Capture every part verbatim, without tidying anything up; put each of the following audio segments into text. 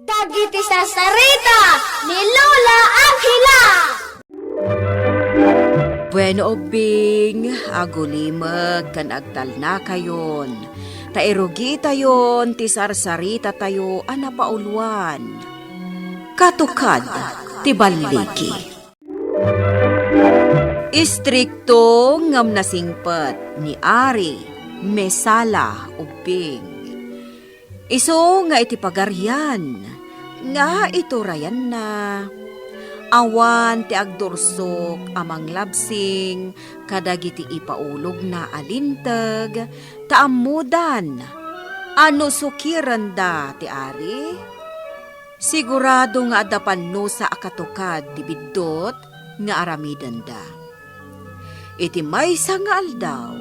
Dagiti sarsarita ni Lola Angela. Bueno, ubbing, agulimek ken agtalnakayon, ta irugitayon ti sarsaritatayo a napauluan. Katukad ti balligi. Istrikto ngem nasingpet ni Ari Mesala, ubbing. Isu nga iti pagarian nga iturayanna, awan ti agdursok a manglabsing kadagiti ipaulogna a linteg, ta ammodan a no sukirenda ti ari, sigurado nga adda pannusa a katukad ti biddut nga aramidenda. Iti maysa nga aldaw,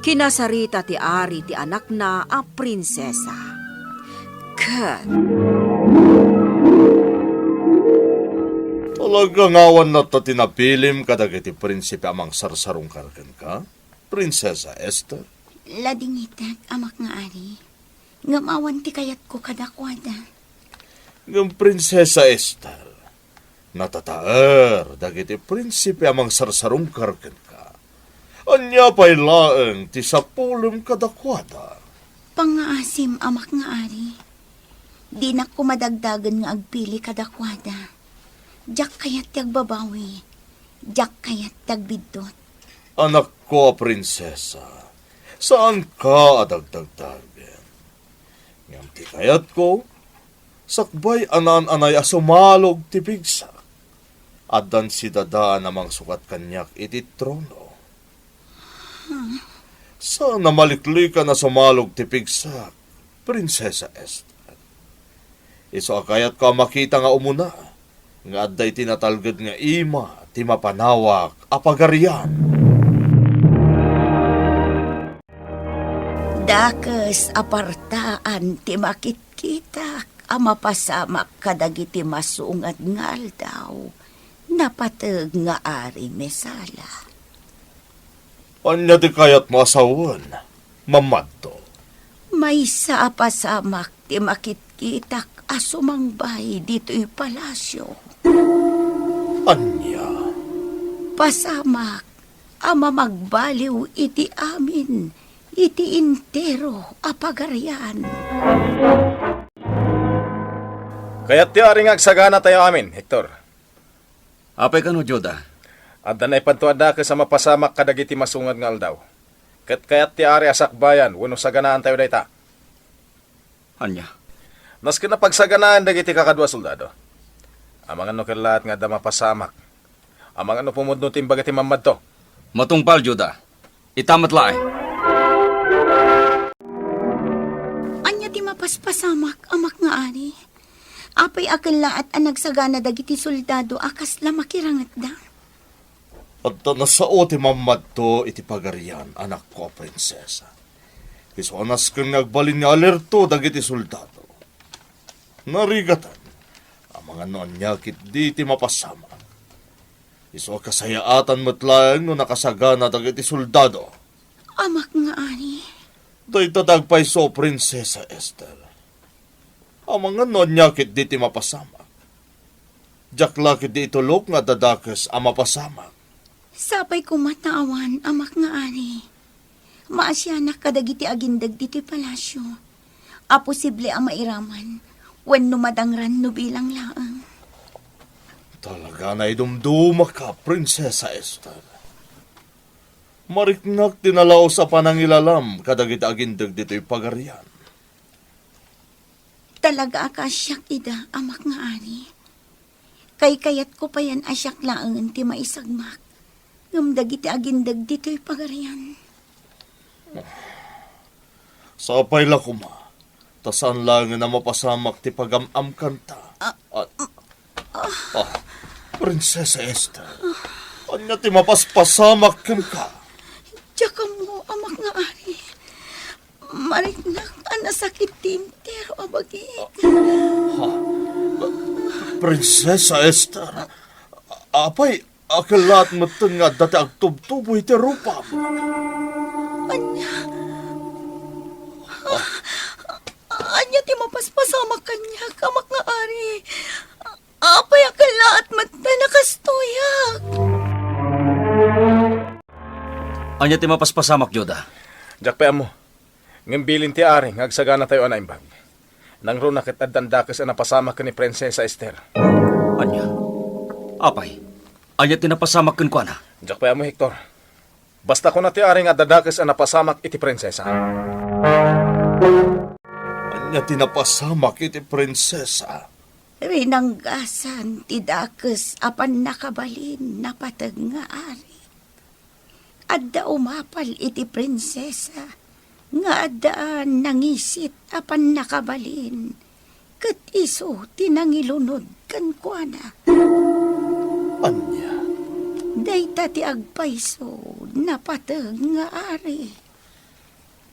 kinasarita ti ari ti anakna a prinsesa. Ket talaga nga awan latta ti napilim kadagiti prinsipe a mangsarsarungkar kenka, Prinsesa Esther? Ladingitek, amak nga ari, ngem awan ti kayatko kadakuada. Ngem, Prinsesa Esther, natataer dagiti prinsipe a mangsarsarungkar kenka. Ania pay laeng ti sapulem kadakuada? Pangngaasim, amak nga ari. Dinak koma dagdagen nga agpili kadakuada. Diak kayat ti agbabawi. Diak kayat ti agbiddut. Anakko a prinsesa, saanka a dagdagdagen. Ngem ti kayatko, sakbay a naan-anay a sumalog ti pigsak, addan sidadaan a mangsukat kaniak iti trono. Saan a maliklikan a sumalog ti pigsak, Prinsesa Esther. Isu a kayatko a makita nga umuna nga adda iti natalged nga ima ti mapanawak a pagarian. Dakes a partaan ti makitkitak a mapasamak kadagiti masungad nga aldaw, napateg nga Ari Mesala. Ania ti kayatmo a sawen, Mamadto? Maysa a pasamak ti makitkitak a sumangbay ditoy palasio. Ania? Pasamak a mamagbaliw iti amin, iti entero a pagarian. Kayat ti ari nga agsaganatayo amin, Hector. Apay kano, Juda? Adda naipadto a dakes a mapasamak kadagiti masungad nga aldaw. Ket kayat ti ari a sakbayan wenno saganaantayo dayta. Ania? Nasken a pagsaganaan dagiti kakadua a soldado. Amangan no kellaat nga adda mapasamak. Amangan no pumudno ti imbaga ti Mamadto. Matungpal, Juda. Ita met laeng. Ania ti mapaspasamak, amak nga ari? Apay a kellaat a nagsagana dagiti soldado a kasla makirangetda? Adda nasao ti Mamadto iti pagarian, anakko a prinsesa. Isu a nasken nga agbalin nga alerto dagiti soldado. Narigaten, amangan no ania ketdi ti mapasamak. Isu a kasayaatan met laeng no nakasagana dagiti soldado. Amak nga ari. Dayta ti agpayso, Prinsesa Esther. Amangan no ania ketdi ti mapasamak. Diak la ketdi itulok nga adda dakes a mapasamak. Sapay koma ta awan, amak nga ari. Maasianak kadagiti agindeg ditoy palasio a posible a mairaman wenno madangran no bilang laeng. Talaga naidumdumaka, Prinsesa Esther. Mariknak ti nalaus a panangilalam kadagiti agindeg ditoy pagarian. Talaga a kaasiak ida, amak nga ari. Kaykayatko payen a siak laengen ti maisagmak ngem dagiti agindeg ditoy pagarian. Sapay la koma, ta saan laengen a mapasamak ti pagam-amkanta. Ah, ah, Prinsesa Esther, ania ti mapaspasamak kenka? Diak ammo, amak nga ari. Mariknak a nasakit ti entero a bagik. Ha? Prinsesa Esther, apay a kellaat metten nga adda ti agtubtubo iti rupam? Ania? Ania ti mapaspasamak kaniak, amak nga Ania ti mapaspasamak, Juda? Diak pay ammo. Ngem bilin ti ari nga agsaganatayo a naimbag. Nangruna ket addan dakes a napasamak ken ni Prinsesa Ester. Ania? Apay, ania ti napasamak kenkuana? Diak pay ammo, Hector. Basta kuna ti ari nga adda dakes a napasamak iti prinsesa. Ania ti napasamak iti prinsesa? Rinanggasan ti dakes a pannakabalin, napateg nga ari. Adda umapal iti prinsesa nga addaan nangisit a pannakabalin, ket isu ti nangilunod kenkuana. Ania? Dayta ti agpayso, napateg nga ari.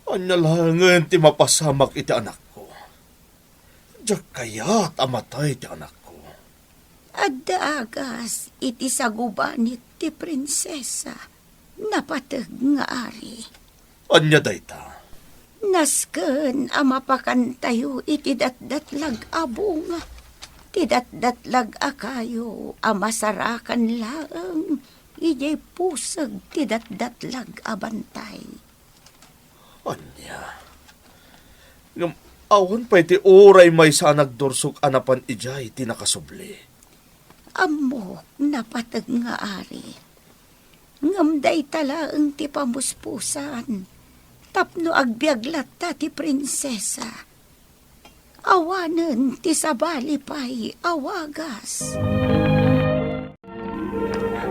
Ania laengen ti mapasamak iti anakko? Diak kayat a matay ti anakko. Adda agas iti sagubanit ti prinsesa, napateg nga ari. Ania dayta? Nasken a mapakantayo iti datdatlag a bunga. Ti datdatlag a kayo a masarakan laeng idiay puseg ti datdatlag a bantay. Ania? Ngem awan pay ti uray maysa a nagdursok a napan idiay ti nakasubli. Ammok, napateg nga ari. Ngem dayta laeng ti pamuspusan tapno agbiag latta ti prinsesa. Awanen ti sabali pay a wagas.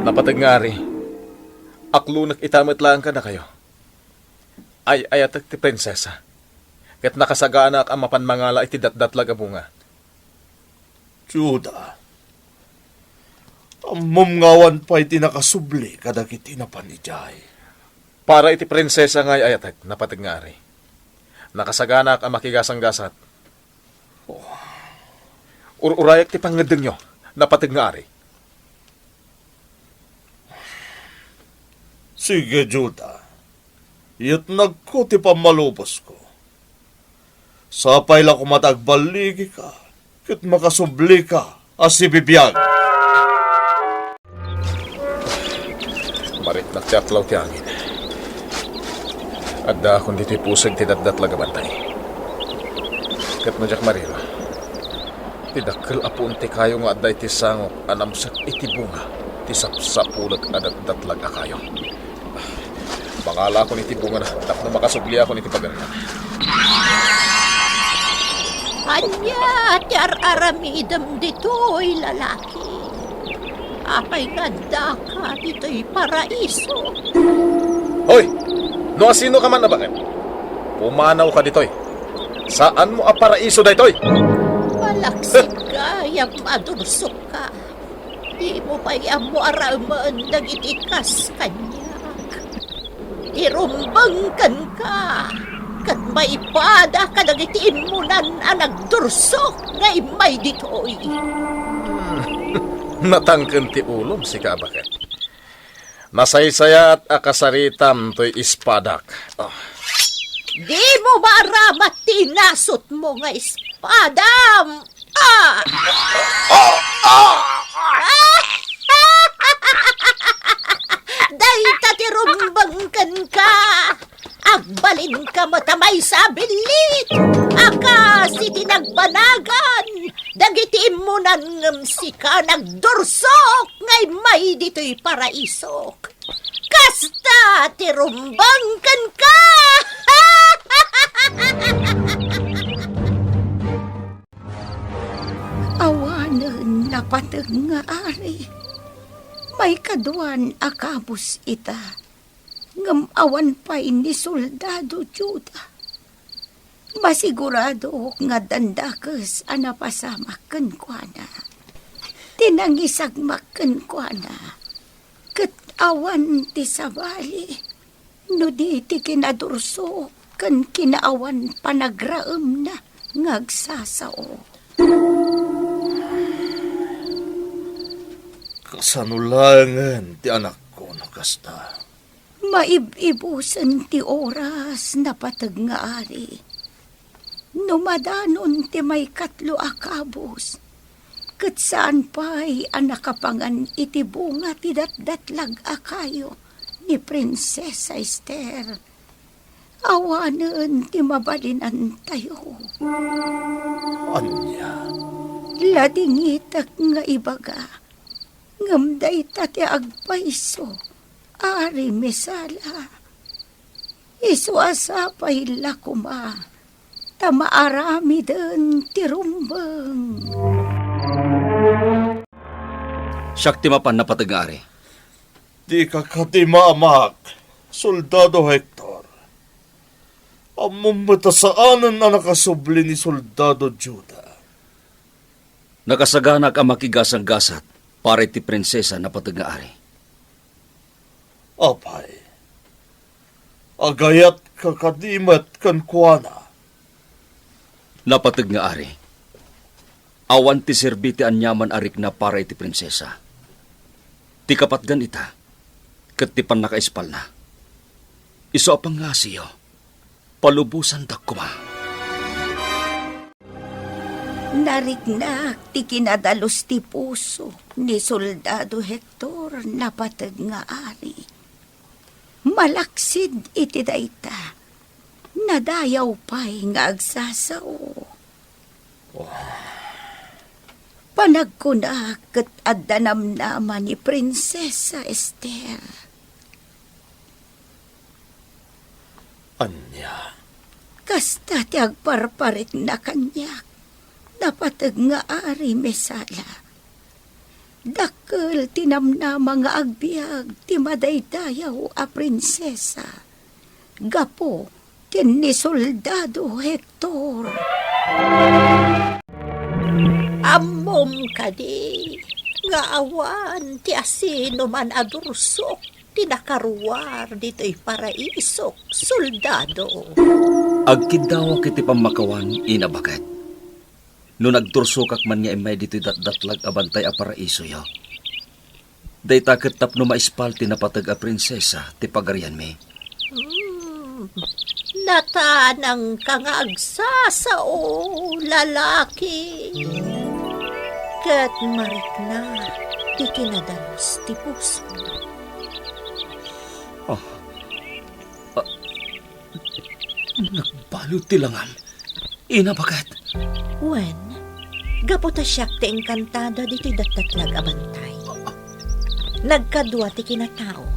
Napateg nga ari, aklonek ita met laeng kadakayo. Ay-ayatek ti prinsesa, ket nakasaganaak a mapan mangala iti datdatlag a bunga. Juda, ammom nga awan pay ti nakasubli kadagiti napan idiay. Para iti prinsesa nga ay-ayatek, napateg nga ari, nakasaganaak a makigasanggasat. Oh. Ur-urayak ti pangngeddengyo, napateg nga ari. Sige, Juda. Yetnagko ti pammalubosko. Sapay la koma ta agballigika ket makasublika a sibibiag. Mariknak ti aklaw ti angin. Addaakon ditoy puseg ti datdatlag a bantay. Ket no diak mariro, ti dakkel a puon ti kayo nga adda iti sangok a namsek iti bunga ti sapsapulek a datdatlag a kayo. Mangalaakon iti bungana tapno makasubliakon iti pagarian. Ania ti ar-aramidem ditoy, lalaki? Apay nga addaka ditoy paraiso? Hoy! No asinoka man a baket, pumanawka ditoy. Saanmo a paraiso daytoy. Malaksid gayam a dursokka. Dimo pay ammo a raemen dagiti kas kaniak. Ti rumbeng kenka, ket maipada kadagiti immunan a nagdursok nga immay ditoy. Natangken ti ulom, sika a baket. Nasaysayaat a kasaritam toy ispadak. Oh. Dimo maaramat ti inasutmo nga ispadam. Ah! Ah! Ah! Dayta ti rumbeng kenka. Agbalinka met a maysa a billit a kas iti nagbanagan dagiti immunan ngem sika nagdursok nga immay ditoy paraisok. Kasta ti rumbeng kenka! Awanen napateg nga ari. Maikaduan a kabus ita, ngem awan pay ni soldado Juda. Masiguradok nga dandakes a napasamak kenkuana. Ti nangisagmak kenkuana, ket awan ti sabali no di ti kinadursok ken kinaawan panagraemna nga agsasao. Kasano laengen ti anakko no kasta? Maib-ibusen ti oras, napateg nga ari. No madanon ti maikatlo a kabus, ket saan pay a nakapangan iti bunga ti datdatlag a kayo, ni Prinsesa Ester. Awanen ti mabalinantayo. Ania? Ladingitek nga ibaga, ngem dayta ti agpayso, Ari Mesala. Isu a sapay la koma ta maaramiden ti rumbeng. Siak ti mapan, napateg nga ari. Dika kadi maamak, Soldado Hector. Ammom met a saanen a nakasubli ni Soldado Juda. Nakasaganak a makigasanggasat para iti prinsesa, napateg nga ari. Apay, agayatka kadi met kenkuana? Napateg nga ari, awan ti serbi ti aniaman a rikna para iti prinsesa. Ti kapatgan ita, ket ti pannakaispalna. Isu a pangngasiyo, palubosandak koma. Nariknak ti kinadalus ti puso ni Soldado Hector, napateg nga ari. Malaksid iti dayta, nadayaw pay nga agsasao. Panagkunak ket adda namnama ni Prinsesa Ester. Ania? Kasta ti agparparikna kaniak, napateg nga Ari Mesala. Dakkel ti namnama nga agbiag ti madaydayaw a prinsesa gapu ken ni Soldado Hector. Ammom kadi nga awan ti asinoman a dursok ti nakaruar ditoy paraisok, Soldado? Agkiddawak iti pammakawan, Ina Baket. No nagdursokak man nga immay ditoy datdatlag a bantay a paraisoyo, dayta ket tapno maispal ti napateg a prinsesa ti pagarianmi. Hmm, natanangka nga agsasao, lalaki. Ket marikna ti kinadalus ti puso. Ah. Ah. Nagbalud ti langam. Ina, Baket? Wen, gapu ta siak ti engkantada ditoy datdatlag a bantay. Nagkadua ti kinataok.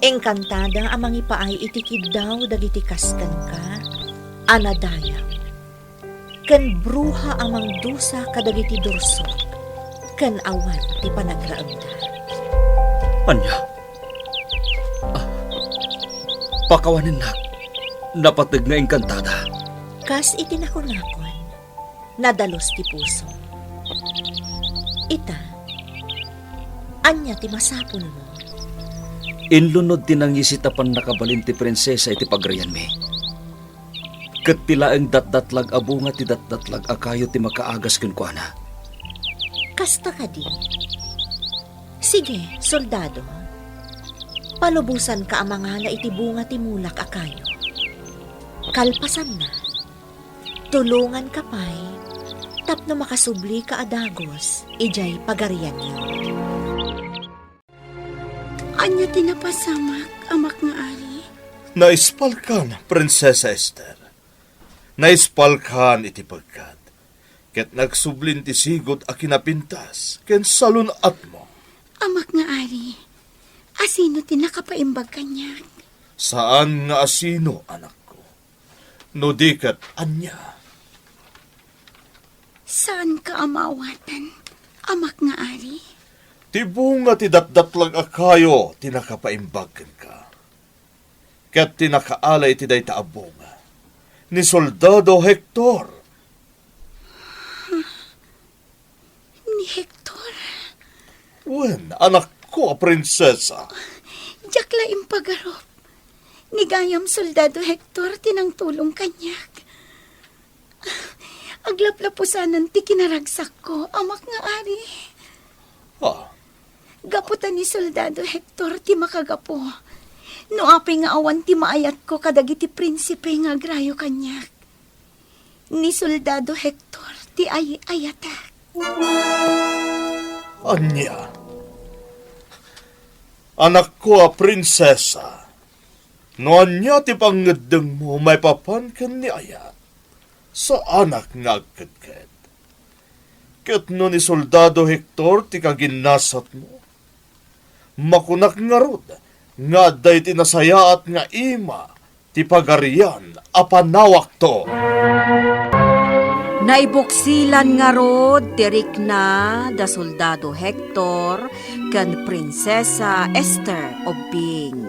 Engkantada a mangipaay iti kiddaw dagiti kas kenka a nadayaw ken bruha a mangdusa kadagiti dursok ken awan ti panagraemda. Ania? Ah, pakawanennak, napateg nga engkantada. Kas iti nakunakon, nadalus ti pusom. Ita, ania ti masapulmo? Inlunod ti nangisit a pannakabalin ti prinsesa iti pagarianmi. Ket ti laeng datdatlag a bunga ti datdatlag a kayo ti makaagas kenkuana. Kasta kadi? Sige, soldado. Palubosanka a mangala iti bunga ti mulak a kayo. Kalpasanna, tulonganka pay tapno makasublika a dagus idiay pagarianyo. Ania ti napasamak, amak nga ari? Naispalkan, Prinsesa Ester. Naispalkan iti pagkat, ket nagsublin ti sigud a kinapintas ken salun-atmo. Amak nga ari, asino ti nakapaimbag kaniak? Saan nga asino, anakko. No di ket ania? Saanka a maawatan, amak nga ari? Ti bunga ti datdatlag a kayo ti nakapaimbag kenka. Ket ti nakaala iti dayta a bunga, ni Soldado Hector. Ni Hector? Wen, anakko a prinsesa. Diak la impagarup. Ni gayam Soldado Hector ti nangtulong kaniak. Aglaplapusanan ti kinaragsakko, amak nga ari. Ah. Gapu ta ni Soldado Hector ti makagapu. No apay nga awan ti maayatko kadagiti prinsipe nga agrayo kaniak. Ni Soldado Hector ti ay-ayatak. Ania? Anakko a prinsesa, no ania ti pangngeddengmo maipapan ken ni ayat, saanak nga agkedked. Ket no ni Soldado Hector ti kaginnasatmo, makunak ngarud nga adda iti nasayaat nga ima ti Pagarian a panawakto. Naibuksilan ngarud ti rikna da Soldado Hector ken Prinsesa Esther Ubbing.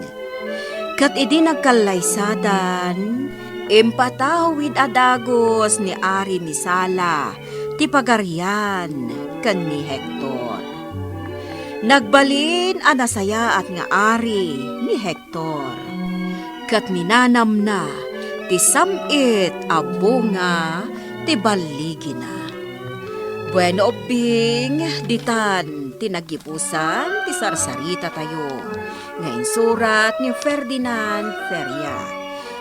Ket idi nagkallaysadan, impatawid a dagus ni Ari Misala ti Pagarian ken ni Hector. Nagbalin a nasayaat nga ari ni Hector, ket minanamna ti sam-it a bunga ti balligina. Bueno, Ubbing, ditan ti naggibusan ti sarsaritayo nga insurat ni Ferdinand Feria,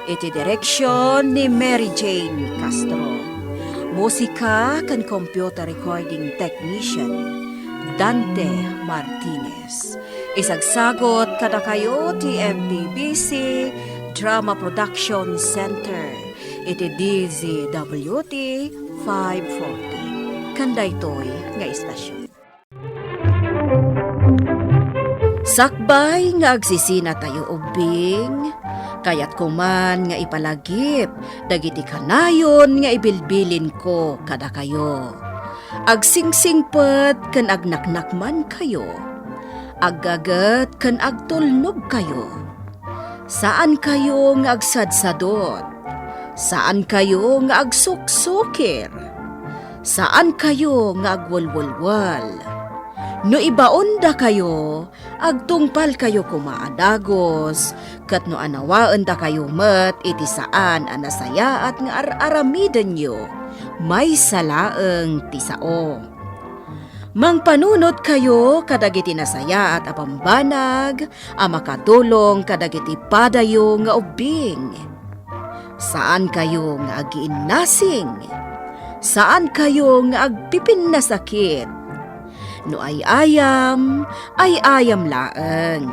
iti direksion ni Mary Jane Castro. Musika ken computer recording technician, Dante Martinez. Isagsagot kadakayo ti M P B C Drama Production Center iti D Z W T five forty. Ken daytoy nga istasyon. Sakbay nga agsisinatayo, Ubbing, kayatko man nga ipalagip dagiti kanayon nga ibilbilinko kadakayo. Agsingsingpet ken agnaknakmankayo. Aggaget ken agtulnogkayo. Saankayo nga agsadsadot. Saankayo nga agsuksukir. Saankayo nga agwelwelwel. No ibaondakayo, agtungpalkayo koma a dagus, ket no anawaendakayo met iti saan a nasayaat nga ar-aramidenyo, maysa laeng ti sao. Mangpanunotkayo kadagiti nasayaat a bambanag a makadulong kadagiti padayo nga ubbing. Saankayo nga agiinnasing. Saankayo nga agpipinnasakit. No ay-ayam, ay-ayam laeng,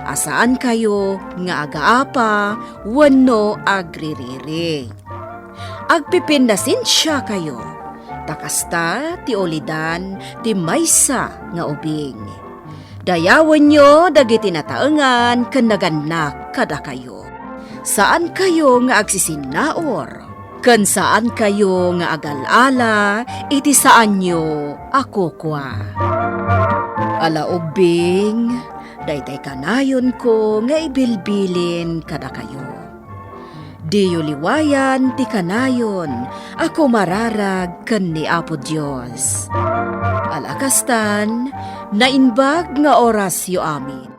a saankayo nga agaapa wenno agririri. Agpipinnasensiakayo, ta kasta ti ulidan ti maysa nga ubing. Dayawenyo dagiti nataengan ken nagannak kadakayo. Saankayo nga agsisinnaur, ken saankayo nga agal-ala iti saanyo a kukua. Ala ubbing, daytay kanayonko nga ibilbilin kadakayo. Diyo liwayan ti kanayon a kumararag ken ni Apo Dios. Ala kastan, naimbag nga orasyo amin.